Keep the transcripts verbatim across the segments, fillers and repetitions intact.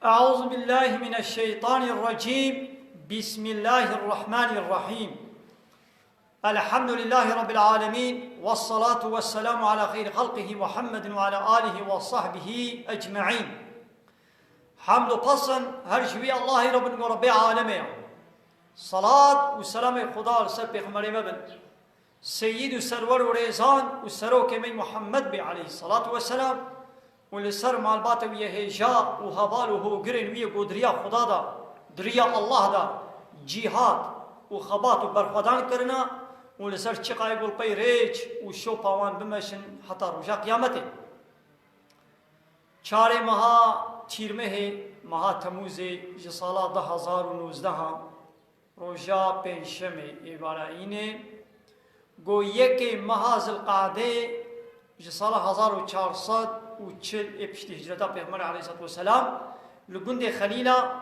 أعوذ بالله من الشيطان الرجيم. بسم الله الرحمن الرحيم. الحمد لله رب العالمين، والصلاة والسلام على خير خلقه محمد وعلى آله وصحبه أجمعين. Hamd û pesn her ji wî Allahî re bin ku Rebbê alemê ye. Salat û selamê Xuda li ser pêxemberê me bin. Seyîd û serwer û rêzan û serokê me Muhammed bê aleyhissalatu vesselam û li ser malbata wî yê hêja û heval û hogirên wî yê ku di riya Xuda de, di riya Allah de cîhad û xebat û berxwedan kirine û li ser çiqayê ku li pey rêç û şopa wan bimeşin heta roja qiyametê. Çarê meha Tîrmehê, meha Temûzê ji sala du hezar û nozdeh, roja pêncşemê êvara înê, go yekê meha Zilqadê ji sala hezar û çar sed û çil ê piştî hicreta Pêxemberê aleyhisselatu vesselam, li gundê Xelîla,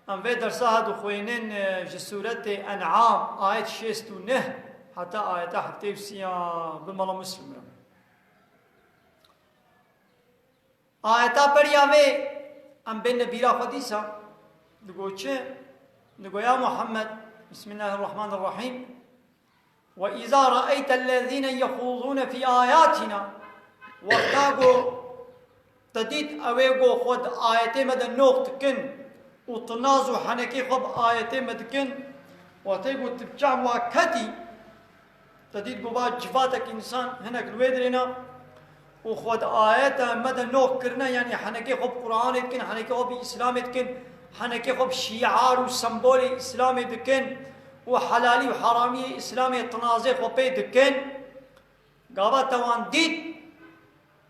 em vê dersa ha dixwênin, e, ji sûretê En'am, ayet şêst û neh heta ayeta heftê û sê ya bi mala Muslim re. Ayeta beriya vê em bêne bîra xwe dîsa. Digo çi? Digo ya Muhammed, Bismillahirrahmanirrahim. Ve izâ ra'eytellezîne yehûzûne fî âyâtina. Wexta ku te dît ewê ku xwe di ayetê me de noq dikin û tinaz û henekê xwe bi ayetê me dikin, wextê ku tu bi çav wa ketî, te dît ku va civatek însan hinek li wê dirêna û xwe di ayeta me de noq kirine, yanî henekê xwe bi Quranê dikin, henekê xwe bi Îslamê dikin, henekê xwe bi şiar û sembolê Îslamê dikin û helalî û heramiyê Îslamê tinazê xwe pê dikin. Gava te wan dît,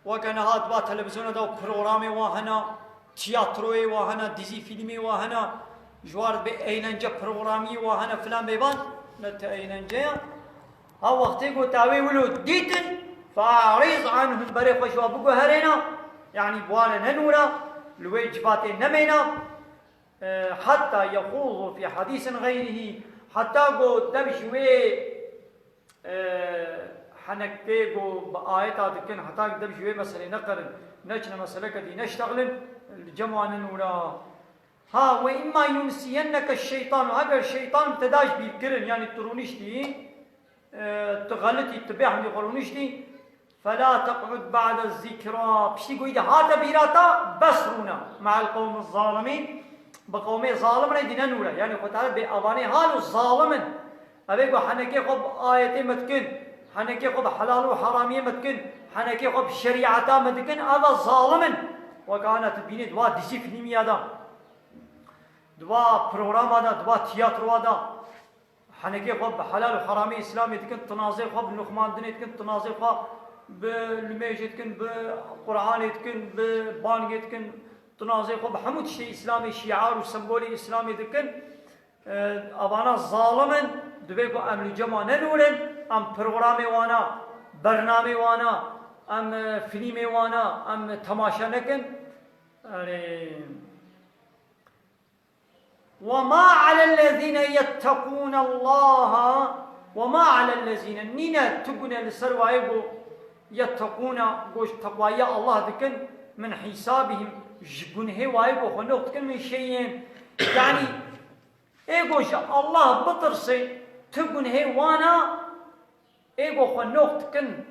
weke niha di va televîzyona de û programê wan hene, tiyatroyê wan hene, dizî fîlmê wan hene, ji war bi eğlence programiyê wan hene filan bêvan, ne ti eğlence ye. Ha wextê ku te wê wilo dîtin, fe'arîz anhum, berê xwe ji wa biguherêne, yanî bi wan re nenûre, li wê civatê nemêne, e, heta yexûzû fî hedîsin xeyrihî, heta ku dev ji wê, e, henekê ku bi ayeta dikin, heta ku dev ji wê meselê neqerin, neçine meseleke dî neştexilin, li cem wan nenûre. Ha, ve imma yunsiyenneke şeytan, heger şeytan bi te da ji bîr kirin, yanî tu rûniştî, e, tu xelitî, tu bêhemdî xwe rûniştî, fela teq'ud ba'de zikra, piştî goyî de hate bîra te, bes rûne, me'el qewmi zalimîn, bi qewmê zalim re dîne nûre, yanî xwe tare bê avanê hal û zalim in. Evê ku henekê xwe bi ayetê me dikin, henekê xwe bi helal û heramiyê me dikin, henekê xwe bi şerîeta me dikin, eva zalim in. Weke ana tu bînê di wa dizî fîlmiya de, di wa programa de, di wa tiyatroa de, henekê xwe bi helal û heramê Îslamê dikin, tinazê xwe bi nuxmandinê dikin, tinazê xwe bi limêjê dikin, bi Quranê dikin, bi bangê dikin, tinazê xwe bi hemû tiştê Îslamê, şiar û sembolê Îslamê dikin. E, avana zalim in, divê ku em li cema nenûrin, em programê wana, bernamê wana, em, e, fîlmê wana, em temaşe nekin. Erê. وَمَا عَلَى الَّذِينَ يَتَّقُونَ اللّٰهَ وَمَا عَلَى الَّذِينَ، nîne tu gune li ser wayê ku yettekûne, ku ji teqwayiya Allah dikin, min hîsabihim, ji gunhê wayê ku xwe noq dikin, min şeyin. Yanî, ê ku ji Allah bitirsê, tu gunhê wana, ê ku xwe noq dikin,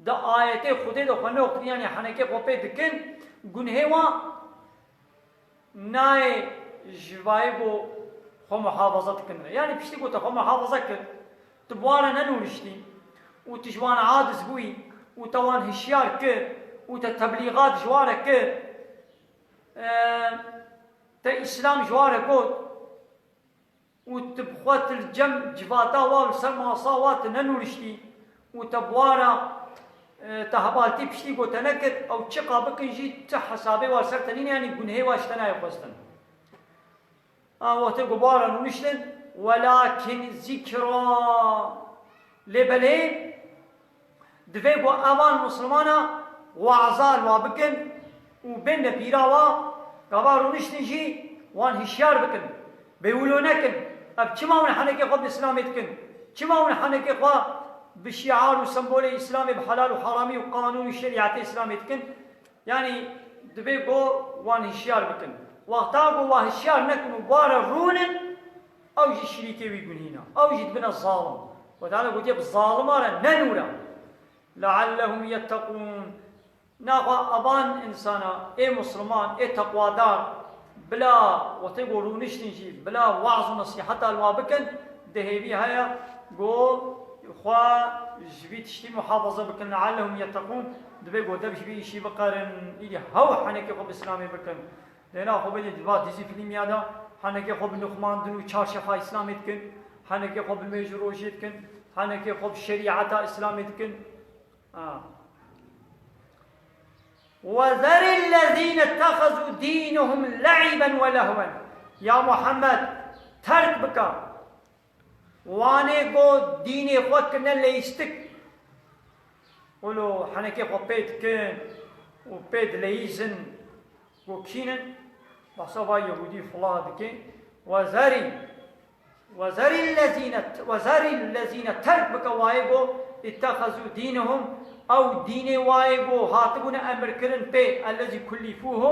di ayetê Xwedê de xwe noq dikin, yanî henekê xwe pê dikin, gunhê wan nayê ji vayê ku xwe muhafaza dikin re. Yanî piştî ku te xwe muhafaza kir, tu bi wan re nenûriştî û tu ji wan aciz bûyî û te wan hişyar kir û te teblîxat ji wan re kir, e, te Îslam ji wan re got, û tu bi xwe tu li cem civata wa li ser masa wa tu nenûriştî û te bi wa re, e, te hevaltî piştî ku te nekir, ew çiqa bikin jî ti hesabê wa li ser te nîne, yanî gunhê wa ji te nayê xwestin. A wextê ku bi wa re rûniştin, welakin zikra, lê belê, Divê ku evan Muslimana waza li wa bikin û bên de bîra wa, gava rûniştin jî wan hişyar bikin. Bêwilo nekin. Ev çima hûn henekê xwe bi Îslamê dikin? Çima hûn henekê xwe bi şiar û sembolê Îslamê, bi helal û heramî û qanûn û şerîetê Îslamê dikin? Yanî Divê ku wan hişyar bikin. Wexta ku wan hişyar nekin û bare rûnin, ew jî şirîkê wî gunî ne. Ew jî dibine zalim. Xwedê Teala gotiye bi zalima re nenûre. لَعَلَّهُمْ يَتَّقُونَ. Naxwe evan însana, ê misliman, ê teqwadar, bila wextê ku rûniştin jî, bila waz û nesîheta li wa bikin, di hêvî heye ku xwe ji vî tiştî muhafaza bikin, لَعَلَّهُمْ يَتَّقُونَ, divê ku dev ji vî îşî biqerin, îdî hew henekê xwe bi Îslamê bikin. Lê na xwe bidî di va dizî fîlmya de, henekê xwe bi nixmandin û çarşefa Îslamê dikin, henekê xwe bi nûêj û rojê dikin, henekê xwe bi şerîeta Îslamê dikin. Ha. وَذَرِ الَّذِينَ اتَّخَذُوا دِينَهُمْ لَعِبًا وَلَهْوًا. Ya Muhammed, terk bike. Wanê ku dînê xwe kirine leyîstik. Wilo henekê xwe pê dikin û pê dileyîzin. Ku kî ne? Behsa va Yehûdî fula dike. وَذَرِ وَذَرِ الَّذِينَ، وَذَرِ الَّذِينَ، terk bike wayê ku اتَّخَذُوا دِينَهُمْ، ew dînê wayê ku hatibûne emirkirin pê, الَّذِي كُلِّفُوهُ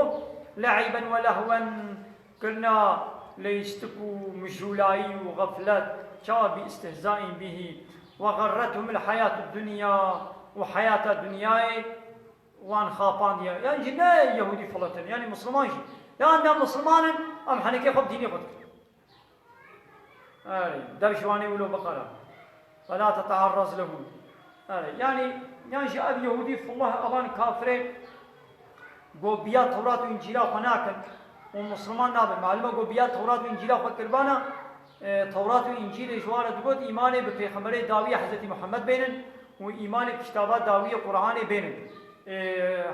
لَعِبًا وَلَهْوًا، kirina leyîstik û mijûlayî û xeflet, çawa بِاسْتِهْزَاءٍ بِهِ، وَغَرَّتْهُمُ الْحَيَاةُ الدُّنْيَا، û heyata dinyayê wan xapandiye. Yan jî ne Yehûdî filetin, yanî Misliman jî. Yan ne Misliman in, em henekê xwe bi dînê xwe dikin. Erê, dev ji wanê wilo biqere. فَلَا تَتَعَرَّضْ لَهُمْ. Erê, yanî, yan jî ev Yehûdî fillah, evan kafirê, gobiya Tewrat û Încîla xwe nakin û Misliman nabin. Malum e gobiya Tewrat û Încîla xwe kiribana, e, Tewrat û Încîlê ji wan re digot, îmanê bi pêxemberê dawî Hezretî Muhammed bênin û îmanê bi kitaba dawî Qur'anê bênin. E,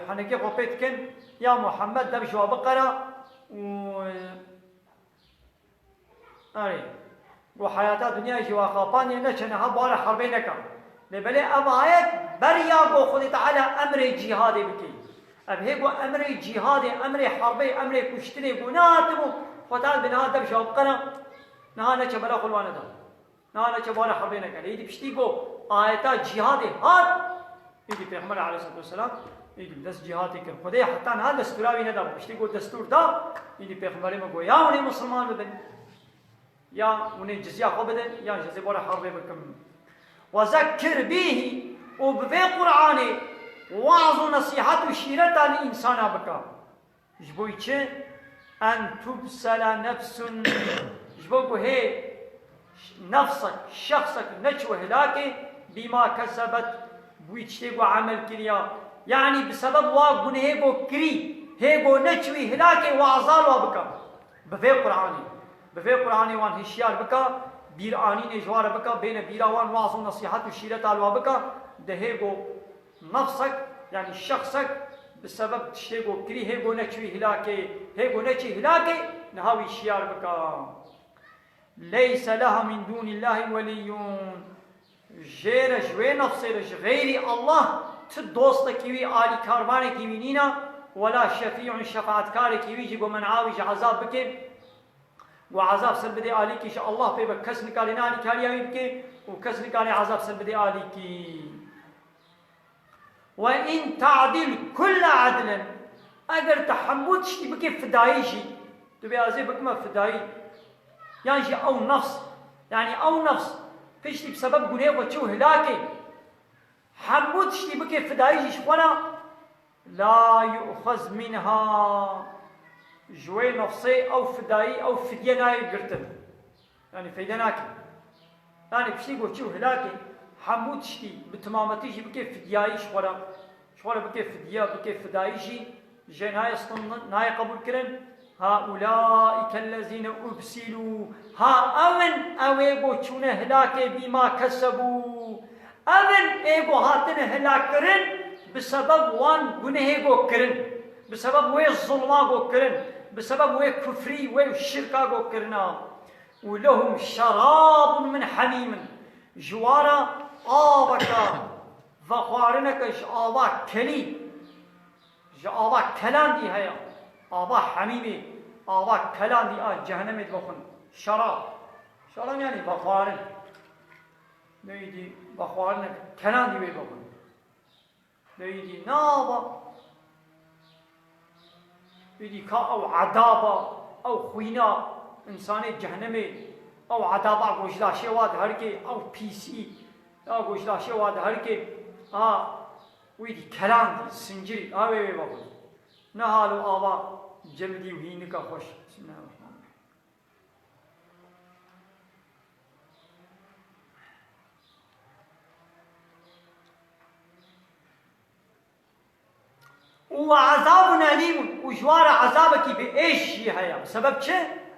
henekê xwe pê dikin, ya Muhammed dev ji wa biqere û, e, Erê. Ku heyata dinyayê jî wa xapandiye, neçe niha bi wa re herbê neke. Lê belê ev ayet beriya ku Xwedê Teala emrê cîhadê bike. Ev hê ku emrê cîhadê, emrê herbê, emrê kuştinê ku nehatibû, Xwedê Teala bi niha dev ji wa biqere, niha neçe bela xwe li wan neda. Niha neçe bi wa re herbê neke. Lê êdî piştî ku ayeta cîhadê hat, Êdî Pêxember aleyhisselatu vesselam êdî bi dest cîhatê kir. Xwedê heta niha destûra wî neda. Piştî ku destûr da, êdî Pêxemberê me got, ya hûn ê misilman bibin, ya hûn ê cizya xwe bidin, ya ji zêbora herbê bikin. وَذَكِّرْ بِهِ، û bi vê Qur'anê waz û nesîhet û şîreta li însana bike. Ji bo çi? اَنْ تُبْسَلَ نَفْسٌ. Ji bo ku hê nefsek, şexsek neçû hilakê, بِمَا كَسَبَتْ، bi wî tiştê ku emel kiriya. Yanî bi sebeb wa gunehê ku kirî, hê ku neçûyî hilakê, wazal wa bike. Bi vê Qur'anê. Bi vê Qur'anê wan hişyar bike, bîranînê ji wa re bike, bêne bîra wan waz û nesîhet û şîreta li wa bike, di hê ku Nefsek, yanî şexsek bi sebeb tiştê ku kirî hê ku neçûyî hilakê, hê ku neçî hilakê, niha wî şiyar bika. لَيْسَ لَهَا مِنْ دُونِ اللّٰهِ وَلِيٌّ. Jê re, ji wê nefsê re, ji xeyrî Allah, ti dostekî wî, alîkarvanekî wî nîne, وَلَا شَفِيعٌ، şefaetkarekî wî jî ku men'a wî ji ezab bike, ku ezab ser bidê alîkî, ji Allah pê be, kes nikare ne alîkariya wî bike û kes nikare ezab ser bidê alîkî. وَاِنْ تَعْدِلْ كُلَّ عَدْلٍ، eger tu hemû tiştî bikî fidayî jî, tu bê ez ê bikime fidayî, yan jî ew nefs, yanî ew nefs piştî bi sebeb gunehê xwe çû hilakê, hemû tiştî bikê fidayî jî ji xwe re, لَا يُؤْخَذْ مِنْهَا، ji wê nefsê ew fidayî, ew fidye nayê girtin. Yanî feyde nake. Yanî piştî ku çû hilakê, hemû tiştî bi timametî jî bike fidyayî ji xwe re. Ji xwe re bike fidye, bike fidayî jî jê nayê stendin, nayê qebûl kirin. هَؤُلَٰئِكَ الَّذِينَ اُبْسِلُوا. Ha ew in, ew ê ku çûne hilakê بِمَا كَسَبُوا. Ev in ê ku hatine hilakkirin bi sebeb wan gunehê ku kirin. Bi sebeb wê zulma ku kirin. Bi sebeb wê kufrî, wê şirka ku kirina. وَلَهُمْ شَرَابٌ مِنْ حَمِيمٍ. Ji wan re aveke, vexwarineke ji ava kelî, ji ava kelandî heye. Ava hemîmê, ava kelandî a cehenemê dibexwin. Şerab. Şerab yanî vexwarin. Neydi? Vexwarineke kelandî wê bixwin. Neydi? Nava. Êdî ka ew edaba, ew xwîna însanê cehennemê, ew edaba ku ji laşê wa diherikê, ew pîsî ya ku ji laşê wa diherikê, a wî dî kelandî, sincirî, a wê wê vexwî. Ne hal û ava cildî û hînika xweş. Bismillahirrahmanirrahîm. û we ezabun elîmun, û ji wan re ezabekî bi êş jî heye. Bi sebeb çi?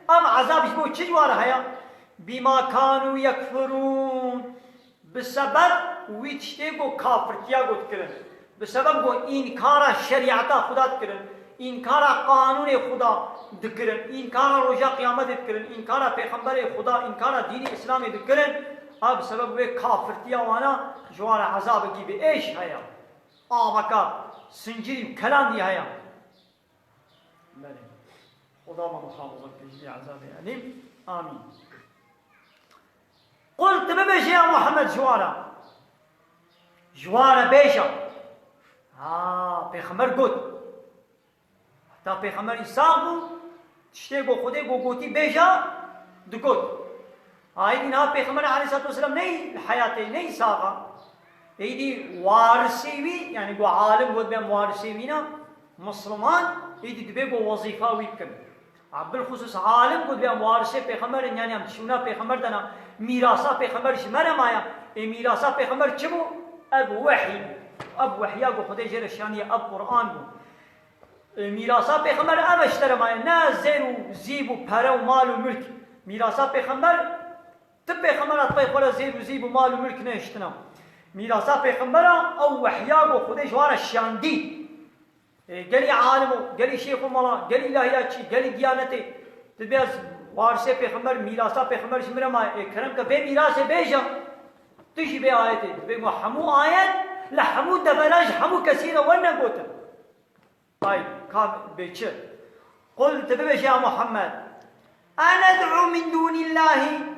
Ev ezab ji bo çi ji wan re heye? Bîma kanû yekfirûn. Bi sebeb wî tiştê ku kafirtiya ku dikirin. Bi sebeb ku înkara şerîeta Xuda dikirin, înkara qanûnê Xuda dikirin, înkara roja qiyametê dikirin, înkara pêxemberê Xuda, înkara dînê Îslamê dikirin, ev bi sebeb wê kafirtiya wana ji wan re ezabekî bi êş heye. Aveka sincirî û kelandî heye. Belê. Xuda me muhafaza bike ji vî ezabê elîm. Amîn. Qul, tu bibêje ya Muhammed ji wan re. Ji wan re bêje. Ha, pêxember got. Heta pêxemberî sax bû, tiştê ku Xwedê ku gotî bêje, digot. Aydî niha pêxember aleyhissalatu vesselam ney li heyatê, ney sax a. Êdî warisê wî, yanî ku alim got bê em warisê wî ne, Misliman, êdî dibê ku wezîfa wî bikin. A bilxusûs alim got bê em warisê pêxember in, yanî em çûna pêxember de ne, mîrasa pêxember ji me re maye. Ê mîrasa pêxember çi bû? Ev wehy bû. Ev wehya ku Xwedê jê re şandiye, ev Quran bû. E, mîrasa pêxember ev e ji te re maye, ne zêr û zîb û pere û mal û milk. Mîrasa pêxember, ti pêxembera di pey xwe re zêr û zîb û mal û milk nehiştina. Mîrasa pêxembera ew wehya ku Xwedê ji wan re şiyandî. E, gelî alim û gelî şêx û mala, gelî ilahiyatçî, gelî diyanetê. Dibê ez warisê pêxember, mîrasa pêxember ji min re maye. E, kerem ke vê mîrasê bêje. Tu jî vê ayetê. Dibê ku hemû ayet li hemû devera ji hemû kesî re werne gotin. Ay, ka bê çi? Qul, tu bibêje ya Muhammed, "Ened'u min dûnîllahî?"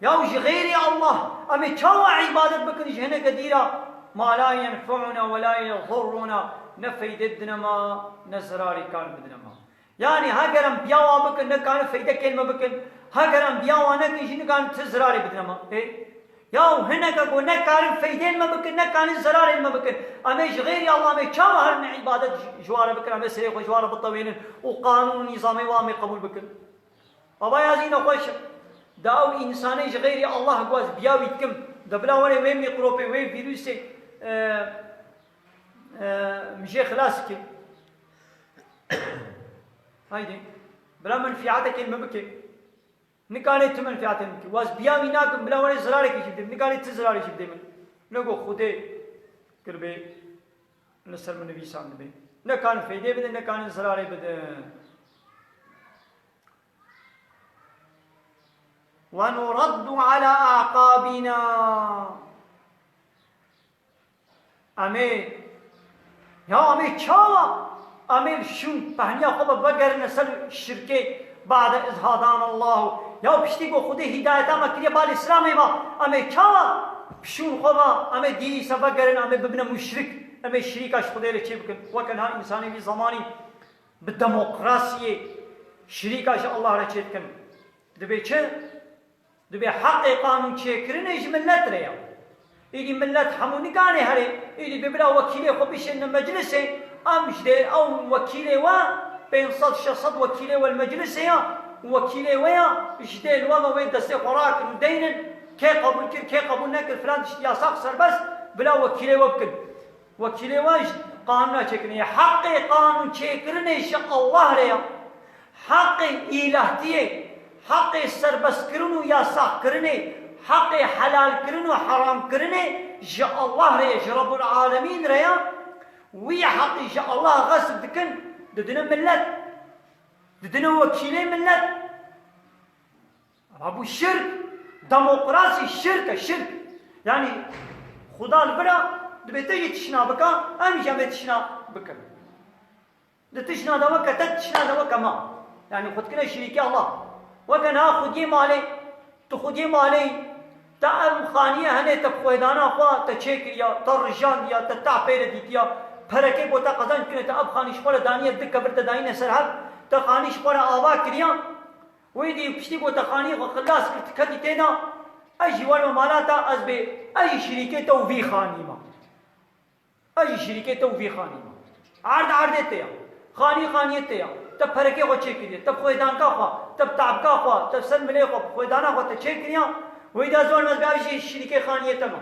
Ya ji xeyrê Allah, em ê çawa îbadet bikin ji hineke dîra? "Ma la yenfe'una we la yedurruna." Ne feydê didine ma, ne zerarê kar bidine ma. Yanî heger em biya wa bikin, nikarin feydekên me bikin. Heger em biya wa nekin jî nikarin ti zirarê bidine me. Ê? Ya hineke ku nekarin feydên me bikin, nekarin zirarên me bikin. Em ê ji xeyrî Allah em ê çawa herin îbadet ji, ji wa re bikin, em ê serê xwe ji wa re bitewênin û qanûn û nîzamê wa em ê qebûl bikin. Ava ya zî nexweş e. Da ew însanê ji xeyrî Allah ku ez biya wî dikim. De bila were wê mîkropê, wê vîrusê, e, e, min jê xilas bike. Haydi. Bila menfîatekê min bike. Nikanê tu menfîatê min bike. Waz biya wî nakim, bila were zirarekê jî bidê min. Nikanê tu zirarê jî bidê min. Nego Xwedê kiribê li ser min nivîsandibê. Nekarin feydê bidin, nekarin zirarê bidin. Ve nuraddu ala aqabina. Em ê, ya em ê çawa? Em ê li şûn pehniya xwe ve vegerine ser şirkê, ba'de iz hadanallahu. Ya piştî ku Xwedê hîdayeta me kiriye ba li Îslamê ve, em ê çawa bi şûn xwe ve, em ê dîsa vegerin, em ê bibine muşrik, em ê şirîka ji Xwedê re çê bikin. Weke niha însanê vî zemanî bi demokrasiyê şirîka ji Allah re çê dikin. Dibê çi? Dibê heqê qanûn çêkirinê ji milet re ya. Îdî milet hemû nikanê herê, îdî bi bila wekîlê xwe bişêne meclisê, em ji dê ew wekîlê we pênc sed şeş sed wekîlê we li meclisê ya, wekîlê we ya, ji dê li we ve wê destê xwe rakin û deynin, kê qebûl kir, kê qebûl nekir, filan tişt yasax serbest, bila wekîlê we bikin. Wekîlê we ji qanûna çêkirinê ye. Heqê qanûn çêkirinê ji Allah re ye. Heqê îlahtiyê, heqê serbestkirin û yasaqkirinê, heqê helalkirin û heramkirinê ji Allah re ye, ji Rabbul Alemîn re ye. Wî heqî ji Allah xesp dikin, didine millet, didine wekîlê millet. Ama bu şirk, demokrasî şirk e, şirk. Yani Xuda li vir e, dibê te jî tişna bika, em jî em ê tişna bikin. Di tişna de weke te, tişna de weke me. Yani xwe dikine şirîkê Allah. Weke niha xwediyê malê, tu xwediyê malê yî, te ev xaniye hene te bi xwedana xwe te çêkiriya, te rijandiya, te tah pê re dîtiya, Perekê ku te qezenc kiriye, te ev xanî ji xwe re daniye, du kevir te dayîne ser hev, te xanî ji xwe re ava kiriye. Wê dî piştî ku te xanî xwe xilas kir, tu ketî tê de, ez jî werme mala te, ez bê, ez jî şirîkê te û vî xanî me. Ez jî şirîkê te û vî xanî me. Erd erdê te ya. Xanî xaniyê te ya. Te perekê xwe çêkiriye. Te bi xwêdanka xwe, te bi tabka xwe, te bi ser milê xwe, bi xwêdana xwe te çêkiriye. Wê dî ez werme ez bê, ez jî şirîkê xaniyê te me.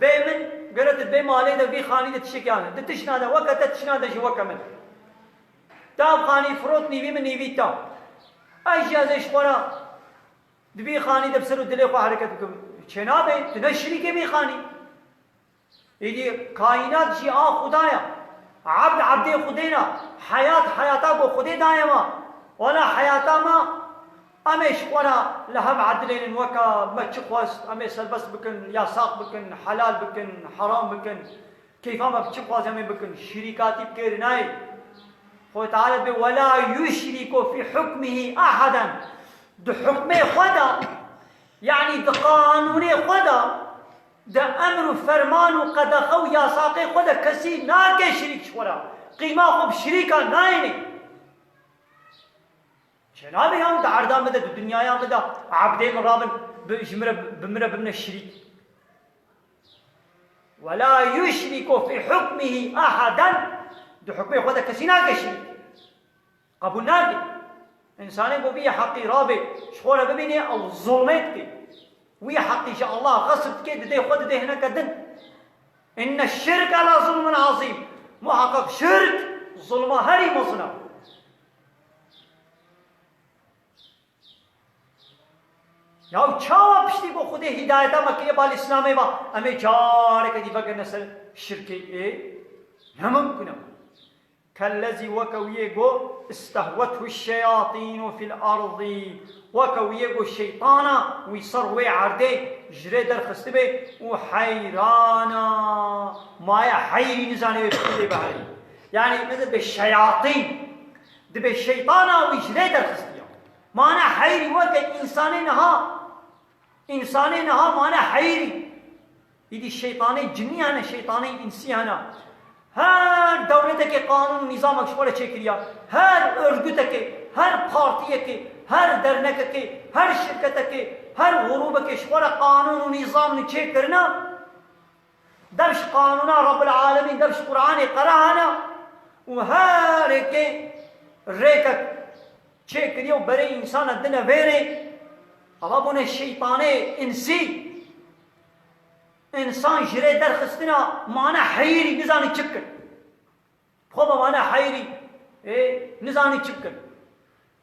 Bê min, gere tu dibê malê de vî xanî de tiştekî hene. Di tişna de weke te, tişna de jî weke min. Te ev xanî firot, nîvî min, nîvî te. Ez jî ez ê ji xwe re di vî xanî de bi ser û dilê xwe hereket bikim. Çênabe, tu ne şirîkê vî xanî. Êdî kaînat jî a Xuda ya. Ebd ebdê Xwedê ne. Heyat heyata ku Xwedê daye me. Wela heyata me, em ê ji xwe re li hev edilênin, weke me çi xwest, em ê serbest bikin, yasax bikin, helal bikin, heram bikin. Keyfa me bi çi xwaz em ê bikin. Şirîkatî bi kêr nayê. Xwedê Teala bê, "Wela yuşriku fî hukmihi ahaden." Di hukmê xwe de, yanî di qanûnê xwe de, di emr û ferman û qedexe û yasaqê xwe de kesî nake şirîk ji xwe re. Qîma xwe bi şirîka nayênê. Çênabe yan di erda min de, di dinyaya min de, ebdê min rabin, bi, ji min re, bi min re bibine şirîk. "Wela yuşriku fî hukmihi ahaden." Di hukmê xwe de kesî nake şirîk. Qebûl nake. Însanê ku vî heqî rabê, ji xwe re bibînê, ew zulmê dike. Wî heqî ji Allah xesp dike, didê xwe, didê hineke din. "Inne şirke le zulmun azîm." Muheqeq şirk zulma herî mezin e. Ya çawa piştî ku Xwedê hîdayeta me kiriye bal Îslamê ve, em ê careke dî vegirine ser şirkê ê? Ne mimkun e. Kellezî, weke wî yê ku istehwethu şeyatînu fil erdî, weke wî yê ku şeytana wî ser wê erdê ji rê derxistibê û heyran e, maye heyrî, nizane wê piştî lê biherî. Yanî, mezin be şeyatîn, dibê şeytana wî ji rê derxistiye. Mane heyrî weke însanê niha, însanê niha mane heyrî. Îdî şeytanê cinî hene, şeytanê însî hene. Her dewletekê qanûn û nîzamek ji xwe re çêkiriye. Her örgütekê, her partiyekê, her dernekekê, her şirketekê, her grûbekê ji xwe re qanûn û nîzam çêkirine. Dev ji qanûna Rabbil Alemîn, dev ji Qur'anê qere hene û her êkê rêkek çêkiriye û berê însana dine vêrê. Ava bûne şeytanê însî. Însan ji rê derxistina mane heyrî, nizanî çi bikin. Xwe be mane heyrî, ê, nizanî çi bikin.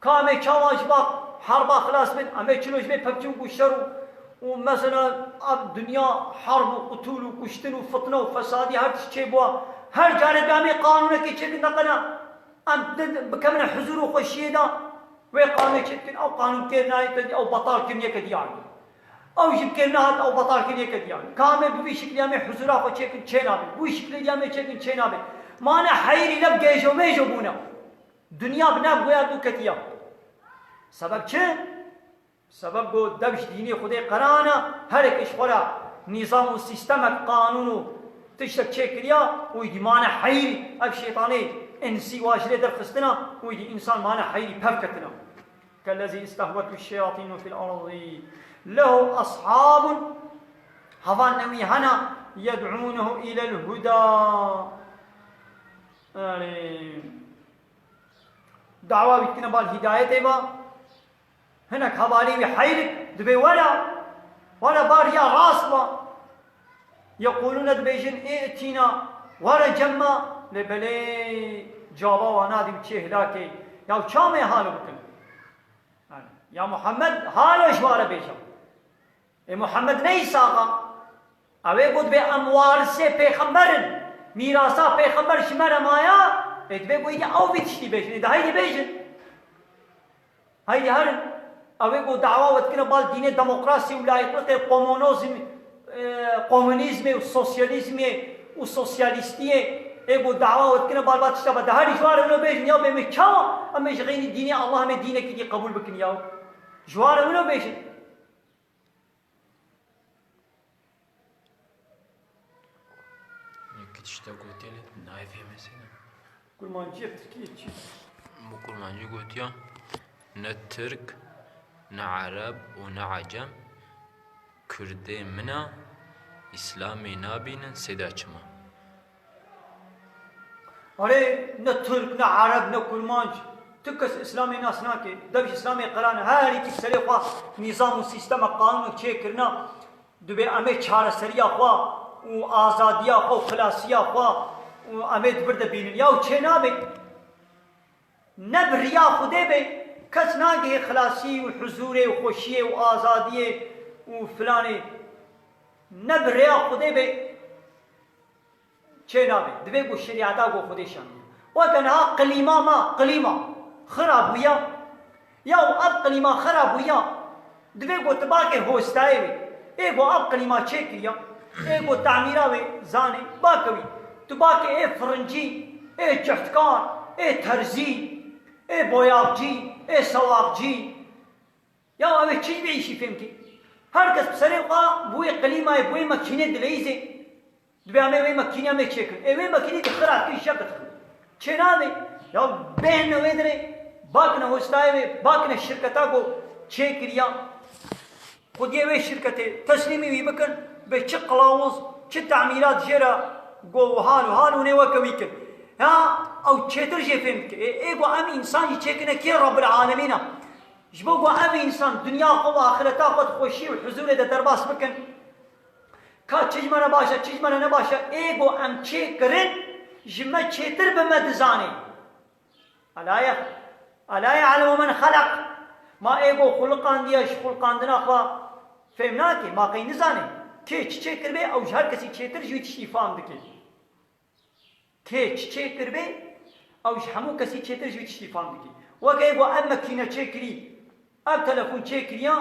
Ka em ê çawa ji ba herba xilas bin, em ê çilo ji vê pevçûn ku şer û, û mesela ev dinya herb û qutûl û kuştin û fitne û fesadî her tişt çêbûwa. Her carê em ê qanûnekê çêkin, neqena em di-, bikevine huzûr û xweşiyê de, wê qanûnê çêdikin, ew qanûn kêr nayê, te dî ew betal kirin yeke dî anî. Ew jî bi kêr nehat, ew betal kirin yeke dî anî. Ka em ê bi vî şiklî em ê huzûra xwe çêkin, çênabe. Bi wî şiklî dî em ê çêkin, çênabe. Mane heyrî, lev gêjo mêjo bûne. Dinya bi nav goya dû ketiya. Sebeb çi? Sebeb ku dev ji dînê Xwedê qerana, herek ji xwe re nîzam û sîstemek, qanûn û tiştek çêkiriya, û îdî mane heyrî, ev şeytanê însî wa ji lê derxistina, û îdî însan mane heyrî pev ketina. Kellezî istehwethu şeyatînu fil erdî. Lehu eshabun, hevan newî hena, yed'ûnehu ilel huda. Yanî, dawa wî dikine bal hîdayetê ve. Hinek hevalî wî heyrik dibê were, were ba riya rast ve. Yeqûlûne, dibêjin, "Î'tîna, were cem me." Lê belê caba wana dî çê hilakê. Ya çamê halo bikin. Yani, ya Muhammed, halo ji ware bêje. Ê Muhammed ne Îsa a? Ew ê got bê em warisê pêxember in. Mîrasa pêxember ji me re maya. Ê dibê ku îdî ew vî tiştî bêjin. Ê de heydî bêjin. Heydî herin. Ew ê ku dawa we dikine bal dînê demokrasî û layîqlikê, komonozm, e, komunîzmê û sosyalîzmê û sosyalîstiyê, ê ku dawa we dikine bal va tişta be, de herî ji wan re wilo bêjin, ya bê me çawa em ê ji xeynî dînê Allah, em ê dînekî dî qebûl bikin ya? Ji wan re wilo bêjin. Tiştek gotiye lê nayê fêmê sêne. Kurmancî ev tirkî çi? Bi kurmancî gotiya, ne Tirk, ne Ereb û ne Ecem, Kurdê min a, Îslamê nabînin, sêda çima? Erê, ne Tirk, ne Ereb, ne Kurmanc, tu kes Îslamê nas nake. Dev ji Îslamê qirane. Her yekî serê xwe nîzam û sîstema qanûnek çêkirina. Dibê em ê çareseriya xwe û azadiya xwe û xilasiya xwe û em ê di vir de bînin. Ya û çê nabe. Ne bi riya Xwedê be, kes nagihê xilasî û huzûrê û xweşiyê û azadiyê û filanê. Ne bi rêya Xwedê be, çê nabe. Divê ku şerîeta ku Xwedê şandiye. Weke niha klîma me, klîma xira bûya. Ya û ev klîma xira bûya. Divê ku tu bakê hostayê wê. Ê ku ev klîma çêkiriya. Ê ku tamîra wê zanê. Bakewî. Tu bakê ê firincî, ê cihtkar, ê terzî, ê boyavcî, ê sewaqcî. Ya ew ê çi ji vê îşî fêm kê? Her kes bi serê xwe bi wê klîmayê, bi wê makînê dileyîzê. Dibê em ê wê makînê em ê çêkin. Ê wê makînê di xira kir, şek dikin. Çê nabe. Ya bêhne wê dirê. Bakine hostayê wê, bakine şirketa ku çêkiriya. Xwediyê wê şirketê teslîmî wî bikin, bê çi qilawuz, çi tamîrat jê re go wiha û hal û nê weke wî kir. Ya ew çêtir jê fêm dike. Ê, ê go em însan jî çêkine kê Rabbul Alemîn e. Ji bo ku ev însan dinya xwe û axireta xwe di xweşî û huzûrê de derbas bikin. Ka çi ji me re baş e, çi ji me re ne baş e, ê ku em çê kirin, ji me çêtir bi me dizanê. Ela ye-, ela ye'lemu men xelaq. Ma ê ku xuliqandiye ji xuliqandina xwe fêm nake, ma qey nizane. Kê çi çê kiribê, ew ji her kesî çêtir ji wî tiştî fam dike. Kê çi çêkiribê, ew ji hemû kesî çêtir ji wî tiştî fam dikî. Weke ê ku ev makîne çêkirî, ev telefon çêkiriya,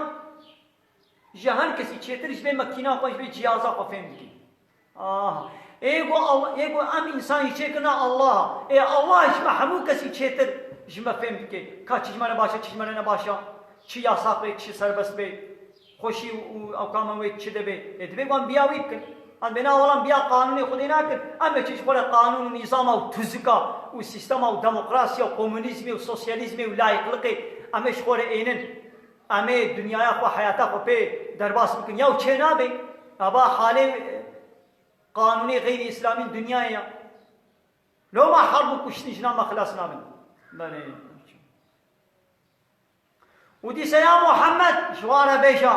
ji her kesî çêtir ji vê makîna xwe, ji vê cîhaza xwe fêm dikî. Aha. Ê ku Al-, ê ku em însan jî çêkirina Allah, ê Allah ji me hemû kesî çêtir ji me fêm dike. Ka çi ji me re baş e, çi ji me re ne baş e, çi yasax bê, çi serbest bê. Xweşî û ewkama wê çi de bê? Ê, divê wan biya wî bikin. Em bêna walan biya qanûnê Xwedê nakin. Em ê çi ji xwe re qanûn û nîzama û tuzika û sîstema û demokrasiya û komunîzmê û sosyalîzmê û layîqliqê em ê ji xwe re ênin. Em ê dinyaya xwe, heyata xwe pê derbas bikin. Ya û çê nabe. Ava halê, e, qanûnê xeyrî îslamî dinyayê ya. Loma herb û kuştin jina me xilas nabin. Belê. Û dîsa ya Muhammed ji wan re bêje,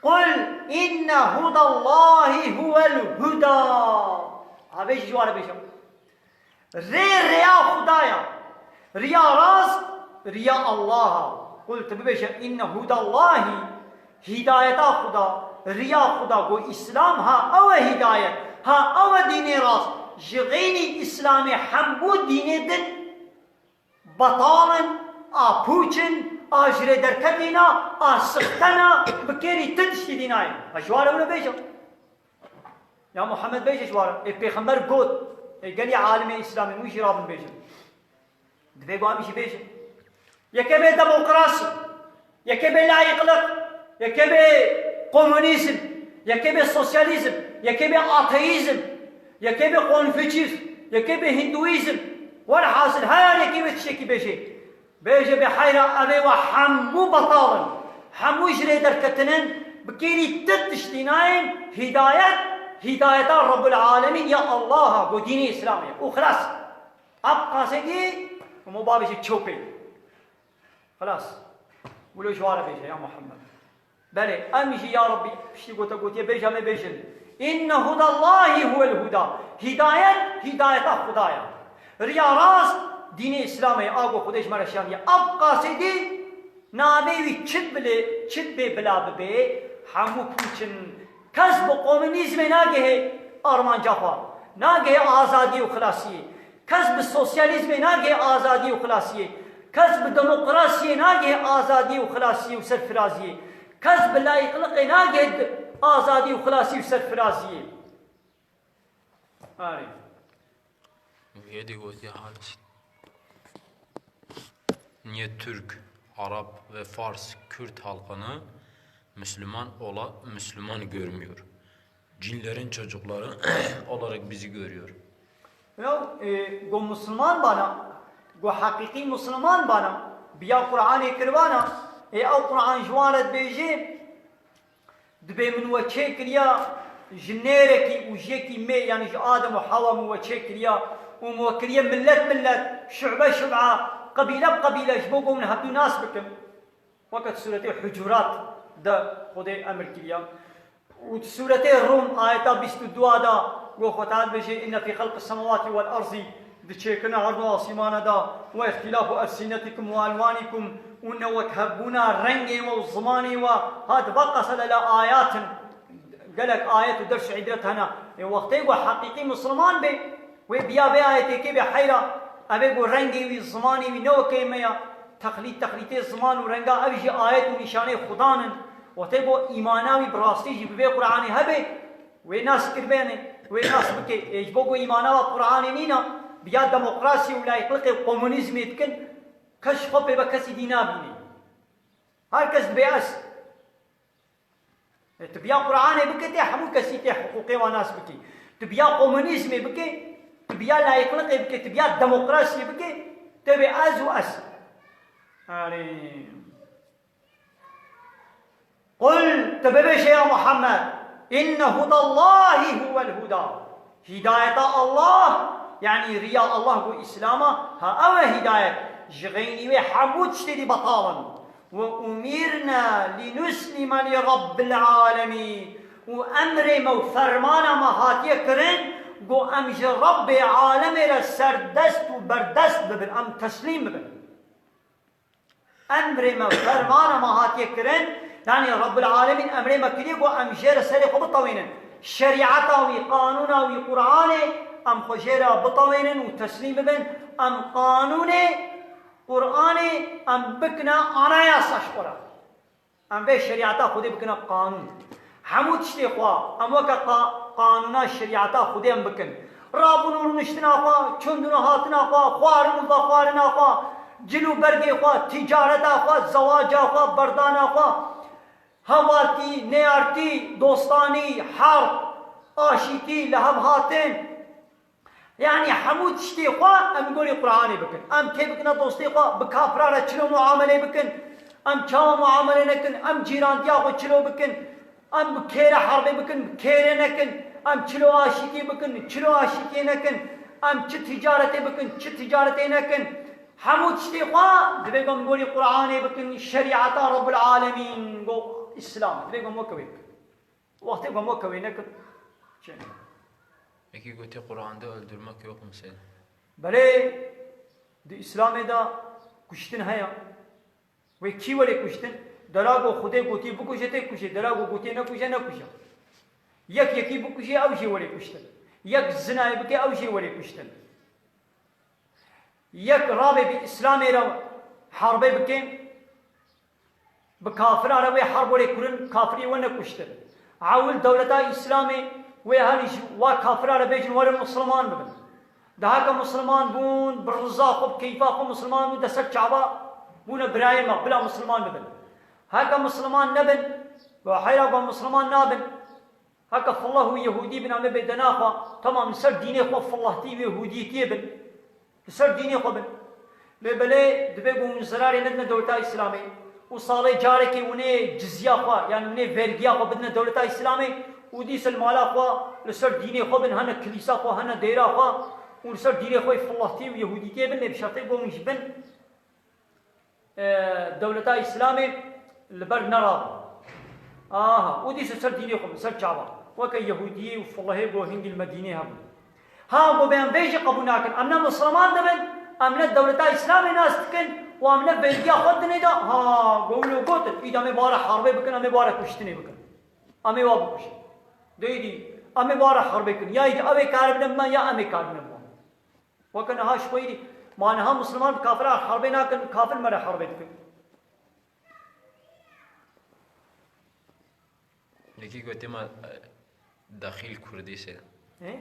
"Qul inne hudallahî huwel huda." Ha bêjî ji wan re bêje. Rê rêya Xuda ya. Riya rast, riya Allah a. Qul tu bibêje, "Inne hudallahî", hîdayeta Xuda, riya Xuda, go Îslam, ha ew e hîdayet, ha ew e dînê rast. Ji xeynî Îslamê hemû dînê din betal in, a pûç in, a ji rê derketî ne, a sixte ne, bi kêrî ti tiştî dî nayê. Ha ji wan re wilo bêje. Ya Muhammed bêje ji wan re. Ê pêxember got, ê gelî alimê Îslamê wî jî rabin bêjin. Divê ku em jî bêjin. Yekê bê demokrasî. Yekê bê layîqlik, yekê bê komunîzm, yekê bê sosyalîzm, yekê bê ateîzm, yekê bê konfuçyîzm, yekê bê hinduîzm. Werhasil her yekê wê tiştekî bêjê. Bêje bê heyra ev ê we hemû betal in. Hemû ji rê derketin in, bi kêrî ti tiştî nayên, hîdayet, hîdayeta Rabbul Alemîn ya Allah a, ku dînê Îslamê ye. Û xilas. Ev qasê dî, û mo bavê jî çopê. Xilas. Wilo ji wa re bêje, ya Muhammed. Belê, em jî, ya Rabbî, piştî ku te gotiye bêje, em ê bêjin. Inne hudallahî huwel huda. Hîdayet, hîdayeta Xuda ye. Riya rast, dînê Îslamê ye, a ku Xwedê ji me re şandiye. Ev qasê dî, navê wî çi bilê, çi bê bila bibê, hemû pûç in. Kes bi komunîzmê nagihê armanca xwe, nagihê azadiyê û xilasiyê. Kes bi sosyalîzmê nagihê azadiyê û xilasiyê. Kes bi demokrasiyê nagihê azadiyê û xilasiyê û serfiraziyê. Kes bi layîqliqê nagihê azadî û xilasî û serfiraziyê. Arê. Yê dî gotiye halis. Niye Türk, Arap ve Fars Kürt halkını Müslüman ola-, Müslüman görmüyor? Cinlerin çocukları olarak bizi görüyor. Ew, e, go Musulman bana, go heqîqî Musulman bana, biya Qur'anê kirvana, ê ew Qur'an ji wan re dibêje, dibê min we çêkiriya ji nêrekî û ji yekî mê, yanî ji Adem û Hewa min we çêkiriya û min we kiriye millet millet, şu'be şu'be, qebîle bi qebîle, ji bo ku min hevdû nas bikim. Weke di sûretê Hucurat de Xwedê emir kiriya. Û di sûretê Rûm ayeta bîst û dua de got Xwe Teala dibêje, "Inne fî xelqis semawatî wel erzî", di çêkirina erd û asîmana de, "we îxtîlafu elsinetikum we elwanikum", û ne wekhevbûna rengê we û zimanê we, ha di va qese de le ayatin, gelek ayet û ders û îbret hene. Ê wextê ku heqîqî Musulman bê, wê biya vê ayetê kê bê heyra, ev ê ku rengê wî, zimanê wî ne wekê me ya, texlît, texlîtê ziman û renga, ev jî ayet û nîşanê Xudan in. Wextê ku îmana wî bi rastî jî bi vê Qur'anê hebe, wê nas kiribêne, wê nas bike. Ê ji bo ku îmana we Qur'anê nîna, biya demokrasiyê û layîqliqê û komunîzmê dikin, kes ji xwe pê ve kesî dî nabîne. Her kes dibê ez. E, tu biya Qur'anê bike, tê hemû kesî tê hiqûqê wan nas bikî. Tu biya komunîzmê bike, tu biya layîqliqê bike, tu biya demokrasiyê bike, tê bê ez û ez. Erê. Qul, tu bibêje ya Muhammed, inne hudallahî huwel huda. Hîdayeta Allah, yanî riya Allah ku Îslam e, ha ew e hîdayet. Ji xeynî wê hemû tiştê dî betal in. Ve umîrna linuslime li Rabbil alemîn. Û emrê me û fermana me hatiye kirin, ku em ji Rabbê alemê re serdest û berdest bibin, em teslîm bibin. Emrê me, fermana me hatiye kirin, yanî Rabbul Alemîn emrê me kiriye ku em jê re serê xwe bitewînin. Şerîeta wî, qanûna wî, Qur'anê, em xwe jê re bitewînin û teslîm bibin. Em qanûnê, Qur'anê, em bikine anayasa ji xwe re. Em vê şerîeta Xwedê bikine qanûn. Hemû tiştê xwe, em weke qa-, qanûna şerîeta Xwedê em bikin. Rabûn û rûniştina xwe, çûndin û hatina xwe, xwarin û vexwarina xwe, cil û bergê xwe, tîcareta xwe, zewaca xwe, berdana xwe, hevaltî, neyartî, dostanî, herb, aşîtî, lihevhatin. Yanî hemû tiştê xwe em gorî Qur'anê bikin. Em kê bikine dostê xwe, bi kafira re çilo muamelê bikin. Em çawa muamelê nekin, em cîrandiya xwe çilo bikin. Em bi kêre herbê bikin, bi kêrê nekin. Em çilo aşîtî bikin, çilo aşîtiyê nekin. Em çi tîcaretê bikin, çi tîcaretê nekin. Hemû tiştê xwe divê ku em gorî Qur'anê bikin, şerîeta Rabbul Alemîn, go Îslam. Divê ku em weke wê bikin. Wextê ku em weke wê nekin, çi? Yekî gotê Quran de öldürmek yok mu Seyda? Belê, di Îslamê de kuştin heye. Wê kî welê kuştin? Dera ku Xwedê gotî bikuje, tê kuje. Dera ku gotî nekuje, nekuje. Yek yekî bikuje, ew jê welê kuştin. Yek zinayê bike, ew jê welê kuştin. Yek rabê bi Îslamê re herbê bike, bi kafira re wê herb welê kurin, kafirî we nekuştin. Ewil dewleta Îslamê wê herî ji wa kafira re bêjin werin Musulman bibin. De heke Musulman bûn, bi riza xwe, bi keyfa xwe Musulman bûn, de ser çava bûne birayê me, bila Musulman bibin. Heke Musulman nebin, bi heyra xwe Musulman nabin. Heke fillah û Yehûdî bin, em ê bê dena xwe, temam li ser dînê xwe fillahtî û Yehûdîtiyê bin. Li ser dînê xwe bin. Lê belê divê ku hûn zirarê nedine dewleta Îslamê û salê carekê hûn ê cizya xwe, yanî hûn ê vergiya xwe bidine dewleta Îslamê û dîsa li mala xwe li ser dînê xwe bin, hene kilîsa xwe, hene dêra xwe û li ser dînê xwe yê fillahtî û Yehûdîtiyê bin, lê bi şertê ku hûn ji bin e, dewleta Îslamê li ber nerabin. Aha, û dîsa ser dînê xwe, ser çava. Weke Yehûdiyê û filehê ku hingî li Medînê hebûn. Ha, ku bê em vê jî qebûl nakin. Em ne Misilman dibin, em ne dewleta Îslamê nas dikin û em ne vergiya xwe dinê de. Ha, ku wilo gotin, îdî em ê bare herbê bikin, em ê bare kuştinê bikin. Em ê wa bikuşin. Dêdî, em ê bare herbê bikin. Ya îdî ew ê karibine bi me, ya em ê karibine bi wan. Weke niha ji xwe yî, ma niha Misilman bi kafira herbê nakin, kafir me re herbê dikin. Yekî gotiye me, e, dexîl Kurdî sê. He?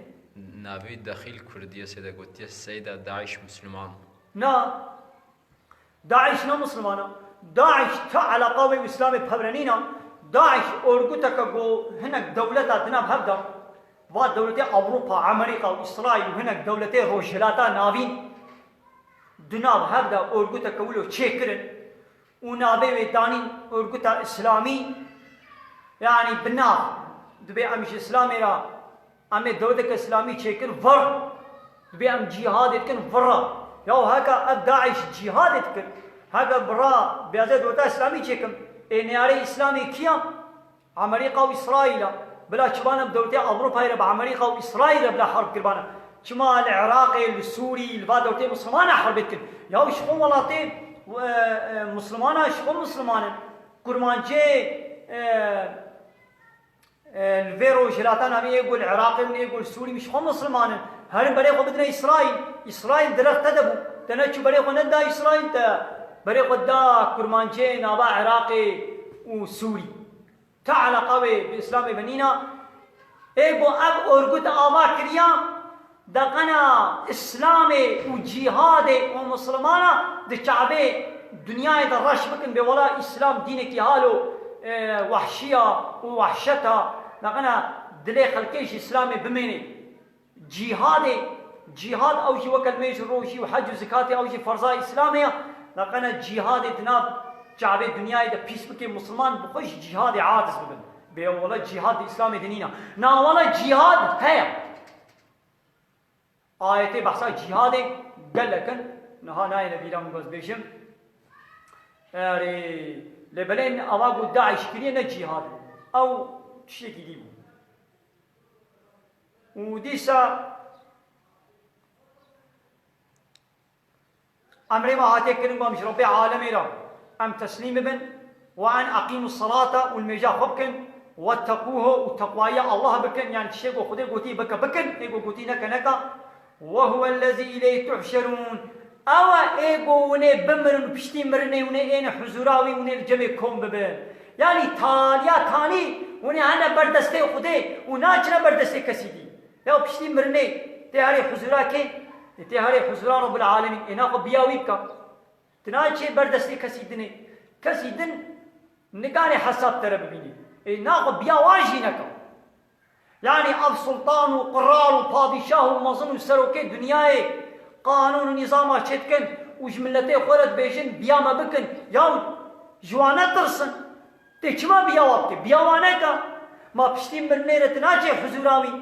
Navê dexîl Kurdî sê de gotiye Seyda DAIŞ Misilman. Na. DAIŞ ne Misilman e. DAIŞ ti eleqa wê û Îslamê pevre nîna. DAIŞ orguteke ku hinek dewleta di nav hev de. Va dewletê Ewropa, Amerîka û Îsraîl û hinek dewletê Rojhilata Navîn di nav hev de orguteke wilo çêkirin û navê wê danîn orguta Îslamî, yanî bi nav dibê em ji Îslamê re em ê dewleteke Îslamî çêkin vir, dibê em cîhadê dikin vir re. Ya heke ev DAIŞ cîhadê dikir, heke bi ra biyazê dewleta Îslamî çêkin, ê neyarê Îslamê kiya? Amerîka û Îsraîl e. Bila çiban em dewletê Ewropayê re bi Amerîka û Îsraîl re bila herb kiribane? Çima li Iraqê, li Sûrî, li va dewletê Misliman e herbê dikin? Ya ji xwe welatê, e, e, Misliman e, ji xwe Misliman in. Kurmancê, e, e, li vê Rojhilata Navîn ê ku li Iraqê bûn, ê ku li Sûrî bûn, ji xwe Misliman in. Herin berê xwe bidine Îsraîl. Îsraîl direk te de bû. Te neçû berê xwe neda Îsraîl, te berê xwe da Kurmancê nava Iraqê û Sûrî. Te eleqa wê bi Îslamê ve nîna. Ê ku ev orgut ava kiriya, deqena Îslamê û cîhadê û Mislimana di çavê dinyayê de reş bikin, bê wela Îslam dînekî halo, e, wehşiya û wehşeta, deqena dilê xelkê ji Îslamê bimênê. Cîhadê, cîhad ew jî weke li mêj û rojî û hec û zikatê ew jî ferza Îslamê ya. Laqena cîhadê di nav çavê dinyayê de pîs bike, Misliman bi xwe ji cîhadê aciz bibin. Bê wele cîhad di Îslamê de nîna. Na wele cîhad heye. Ayetê behsa cîhadê gelek in. Niha nayêne bîra min, ez bêjim. Erê, lê belê ava ku DAIŞ kiriye ne cîhad bû. Ew tiştekî dî bû. Û dîsa emrê me hatiye kirin, ku em ji Rebbê alemê re em teslîm bibin, we an eqîmu selata, û nimêja xwe bikin, wetteqûhu, û teqwayî Allah bikin, yani tiştê ku Xwedê gotî bike bikin, ê ku gotî neke neke. Ve huwellezî îleyhî tuhşerûn. Ew e ê ku hûn ê bimirin û piştî mirinê hûn ê êne huzûra wî, hûn ê li cem wî kom bibin. Yanî taliya tanî hûn ê hene ber destê Xwedê û naçine ber destê kesî dî. Ya piştî mirinê tê herê huzûra kê? Ê tê herê huzûra Rebbul Alemîn. Ê naxwe biya wî bika. Tu naçê ber destê kesî dinê. Kesî din nikane hesab te re bibînî. Ê naxwe biya wan jî neka. Yanî ev sultan û qral û padîşah û mezin û serokê dinyayê qanûn û nîzama çêdikin û ji miletê xwe re dibêjin, biya me bikin. Ya ji wan netirsin. Tê çima biya wa bike? Biya wa neke. Ma piştî mirinê re tu naçê huzûra wî?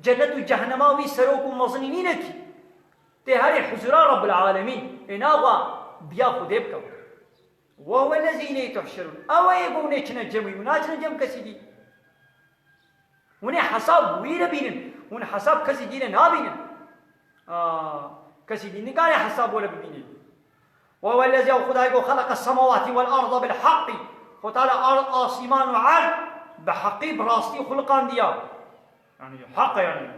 Cennet û cehenema wî serok û mezinî nîne kî. Tê herê huzûra Rebbul Alemîn. Ê naxwe biya Xwedê bike. Ve huwellezî îleyhî tuhşerûn. Ew ê ku hûn ê çine cem wî, hûn naçine cem kesî dî. Hûn ê hesab wî re bînin. Hûn hesab kesî dî re nabînin. Aa, kesî dî nikare hesab were bibîne. Ve huwellezî, ew Xwedayê ku xeleqes semawatî wel arda bil heqî. Xwe Teala ard, asîman û erd bi heqî, bi rastî xuliqandiya. Yani heq e yani.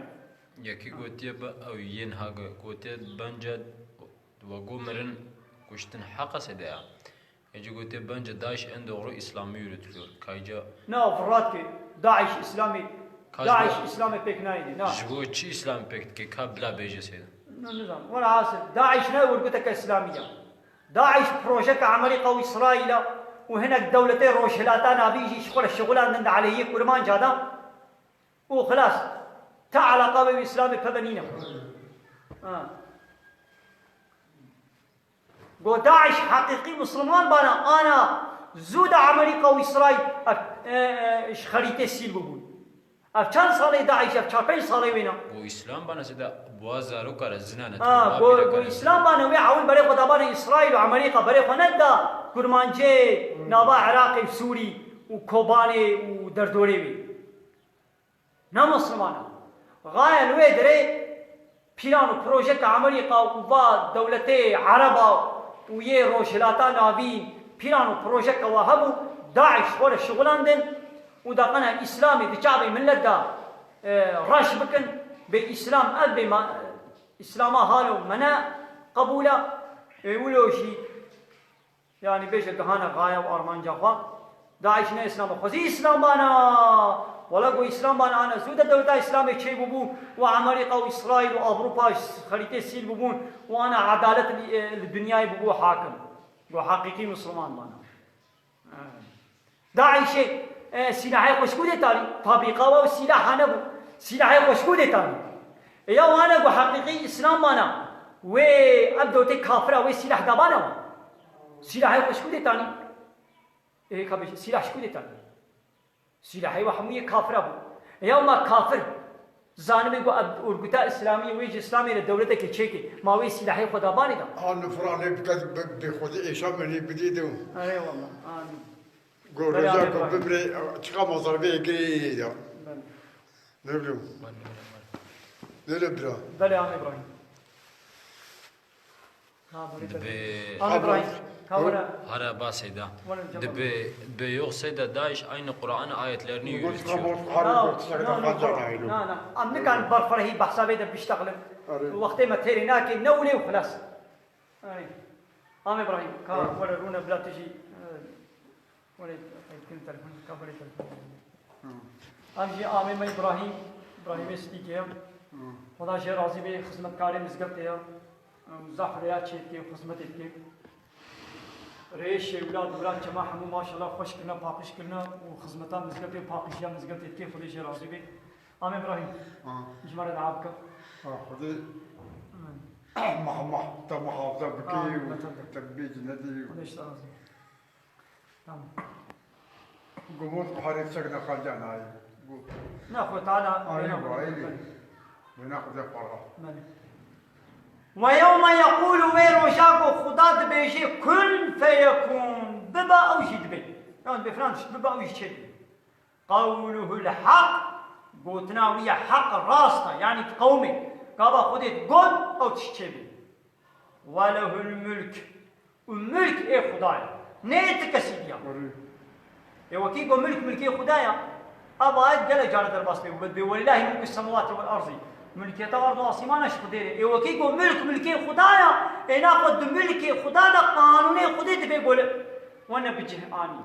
Yekî gotiye bi ew yên ha gotiye bence ve go mirin kuştin heq e sede ya. Ece gotiye bence DAIŞ en doğru İslam'ı yürütüyor. Kayca Na, Fırat ki, DAIŞ İslam'ı, Kaç DAIŞ bu- İslam'ı pek neydi? Na. Ji bo çi İslam'ı pek dike ka bila bêje seyda? Na, nizam. Wala hasil, DAIŞ ne örgüteke İslamiye. DAIŞ projeke Amerika û İsraîl e û hinek dewletê Rojhilata Navîn jî ji xwe re şixulandin di aleyhê Kurmanca de û xilas. Te eleqa wê wî Îslamê peve nîne. Ha. Go DAIŞ heqîqî Misliman bana, ana zû de Amerîka û Îsraîl ev, e, e, ji xerîtê sîl bûbûn. Ev çend salê DAIŞ, ev çar pênc salê wêna. Go Îslam bana sede boğa zaroka re zina ne. Ha, go, go Îslam bana wê ewil berê xwe dabane Îsraîl û Amerîka berê xwe neda Kurmancê nava Iraqê û Sûrî û Kobanê û derdorê wê. Ne Misliman e. Xaye li wê dirê pîlan û projeke Amerîka û va dewletê Ereba û yê Rojhilata Navîn pîlan û projeke wa hebû, DAIŞ xwe re şixulandin û da qena Îslamê di çavê millet de, e, reş bikin, bê Îslam ev bê ma-, Îslama halo me ne qebûl e, ê wilo jî Yanî bêje gihane xaye û armanca xwe. DAIŞ ne Îslam e. Xwezî Îslam bana. Wela ku Îslam bana ana zû de dewleta Îslamê çê bûbû û Amerîka û Îsraîl û Ewropa ji xerîtê sîl bûbûn û ana edalet li, e, li dinyayê bûbû hakim. Ku heqîqî Misliman bana. DAIŞê, e, sîlahê xwe ji ku dê tarî? Fabrîka wa û sîlaha nebû. Sîlahê xwe ji ku dê tanî? E ya wane ku heqîqî Îslam mana, wê ev dewletê kafira wê sîlah dabana wan. Sîlahê xwe ji ku dê tanî? Ê, ka bêje, sîlah ji ku dê tanî? Sîlahê we hemû yê kafira bû. E ya ma kafir zanibê ku ev urguta Îslamî wê ji Îslamê re dewleteke çêke, ma wê sîlahê xwe dabanê da? An fira lê bike, bi, bi Xwedê êşa me lê bidê de. Erê wallah, amîn. Go Belê, roja amîn, ku bimrê, çiqa mazar bê girê da. Belê. Ne bileyim. Ne le bira. Belê, amîn, Îbrahîm. Ha, belê, belê. Dibe Amîn, Îbrahîm. Ka were. Hara basê da. Were, cevap. Dibe, dibe yoxsê de DAIŞ aynı Kur'an ayetlerini yürütüyor. No, no, no, no, no. Em nikan berfirehî behsa vê de biştexilin. Erê. Wextê me têrê nake, ne wile û xilas. Erê. Amîn, Îbrahîm. Ka were rûne bila tu jî, e, were, e, kin telefon, ka were telefon. Hı. Em jî amê me Îbrahîm, Îbrahîmê Sidîkê ye. Hı. Xweda jê razî bê, xizmetkarê mizgeftê ye. Ew zaf rêya çêdike, xizmetê dike. Rêyê şêwila dûra çema hemû maşallah xweş kirine, paqij kirine û xizmeta mizgeftê, paqijiya mizgeftê dike. Xwedê jê razî bê. Amê Îbrahîm, Ha. ji me re dua bike. Ha, Xwedê Amin. mah, mah, te muhafaza bike Amin, û beter be. te bê cinetê û Xwedê ji te razî bê. Tamam. Gumot xarê çek nexalca nayê. Gu- Na, Xwe Teala Ayê bêna bu, ayê bê. Bêna Xwedê xwe ra. Belê. Ve yewme yekûlu, wê roja ku Xuda dibêje, kun feyekûn, bibe, ew jî dibe. Yan dibê filan tişt bibe, ew jî çêdibe. Qewluhul heq, gotina wî ya heq, rast e, yanî diqewime. Gava Xwedê digot, ew tişt çêbe. Ve lehul mulk. Û milk ê Xuda ye. Ne ê ti kesî diya. Erê. Ê wekî ku milk milkê Xuda ye. Ev ayet gelek caran derbas tê. Wê dibê, "Welillahî mulkus semawati vel ardî." Milkiyeta erd û asîmana ji Xwedê re. Ê wekî ku milk milkê Xuda ye, ê naxwe di milkê Xuda de qanûnê Xwedê dibê gole. Wene bi cih anî.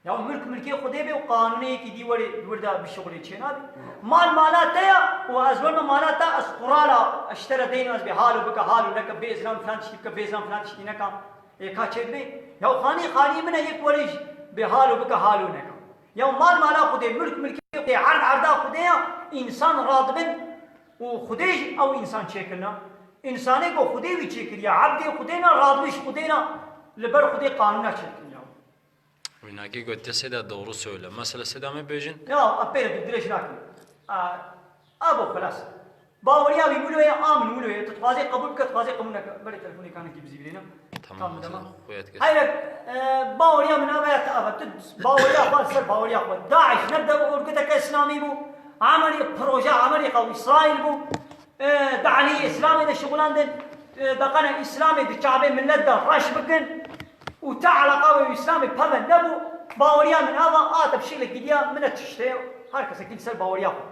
Ya milk milkê Xwedê be û qanûnê yekî dî werê, li wir de bişuxulê çê nabe. Mal mala te ya û ez werme mala te, ez qurala, ez ji te re deynim, ez bê halo bike, halo neke, bê zilam filan tiştî bike, bê zilam filan tiştî neka. Ê ka çê dibe? Ya xanî xanî min e, yek werê jî bê halo bike, halo neka. Ya mal mala Xwedê, milk milkê Xwedê, erd erda Xwedê ya, însan radibin û Xwedê jî ew însan çêkirina. Însanê ku Xwedê wî çêkiriya, ebdê Xwedê na, radibî ji Xwedê na, li ber Xwedê qanûna çêkiriya. Wînakî got, "Te sêda doğru söyle." Mesela sêda me bêjin. Ya, em pê re tu dirêj nakin. A, abo xelas. Baweriya wî wilo ye, a min wilo ye. Tu dixwazê qebûl bike, dixwazê qebûl neke. Belê telefonê kanekî bizîvirêne. Tamam, tamam, tamam. Hayır, e, baweriya min ava ya te ava. Tu baweriya xwe ser baweriya xwe. DAIŞ ne dev urguteke Îslamî bû. Amerî proje Amerîka û Îsraîl bû. E, di alî Îslamê de şixulandin, e, deqene Îslamê di çavê millet de reş bikin û te eleqa wê Îslamê peve nebû, baweriya min ava, a te bi şeklekî diya, min e tiştê, her kesekî li ser baweriya xwe.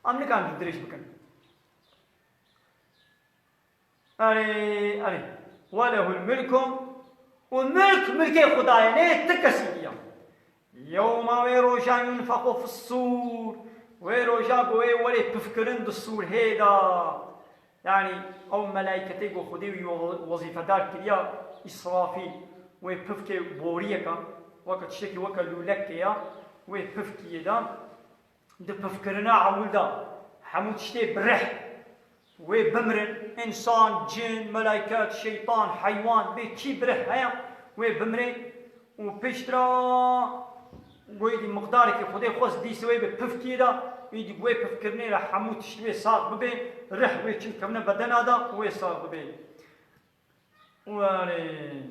Em nikarin tu dirêj bikin. Erê, erê. Ve lehul mulku, û milk, milkê Xuda ye, nê ti kesî diya. Yewma, wê roja, yunfexu fis-sûr, wê roja ku wê werê pifkirin di sûrhê de. Yanî ew melayketê ku Xwedê wî we-, wezîfedar kiriya, Îsrafîl, wê pifkê boriyeke, weke tiştekî weke lûlekê ya, wê pifkiyê de, di pifkirina ewil de hemû tiştê bi rih. Wê bimirin, însan, cin, melaiket, şeytan, heywan, bê çî bi rih heye, wê bimirê û piştre, go êdî miqdarekî Xwedê xwest dîsa wê bi pifkiyê de, êdî wê pifkirinê re hemû tişt wê sax bibe, rih wê çin kevne bedena de û wê sax bibe. Werê.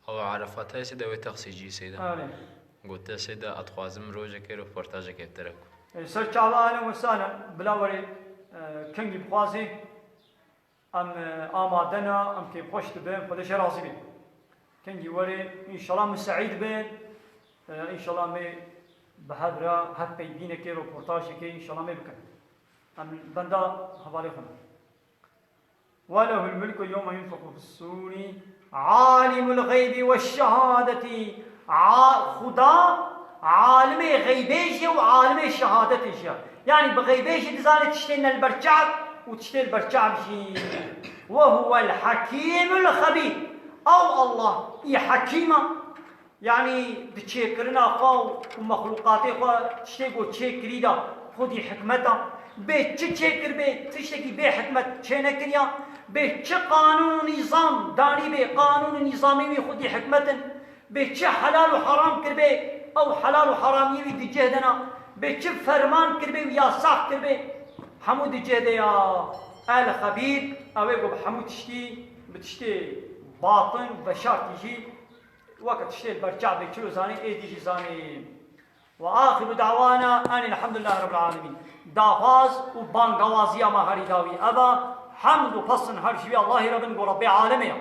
Ew Erefatayê sê de wê texsî cî sê de. Erê. Gote sê de, "Ez dixwazim rojekê roportajekê bi te re ku." E, ser çava ane wisa ne, bila werê, e, kengî bixwazê, em, e, amade ne, em kêfxweş dibin, Xwedê jê razî be. Kengî werê, înşallah min seîd bin, e, înşallah me bi hev re hev peydînekê, roportajekê, înşallah me bikin. Em benda hevalê xwe ne. وله الملك يوم ينفخ في الصور عالم الغيب والشهادة. A, Xuda alimê xeybê jî ye û alimê şehadetê jî ye. Yanî bi xeybê jî dizane tiştên ne li ber çav û tiştê li ber çav jî. وهو الحكيم الخبير. Ew Allah î hekîm e. Yanî di çêkirina xwe û mexlûqatê xwe tiştê ku çêkirî de Xwedî hikmet a. Bê çi çêkiribê, tiştekî bê hikmet çênekiriya. Bê çi qanûn û nîzam danîbê, qanûn û nîzamê wî xwedî hikmet in. Bê çi helal û heram kiribê, ew helal û heramiyê wî di cih de na. Bê çi ferman kiribê û yasax kiribê, hemû di cih de ya. El Xebîr, ew ê ku bi hemû tiştî, bi tiştê batin, veşartî jî, weke tiştê li ber çav bê çilo zanî, êdî jî zanî. Ve axiru da'wana enil hamdülillahi rabbil alemin. Daxwaz û bangawaziya me herî dawî ev e, hemd û pesn her ji wî Allahî re bin, ku Rebbê alemê ye.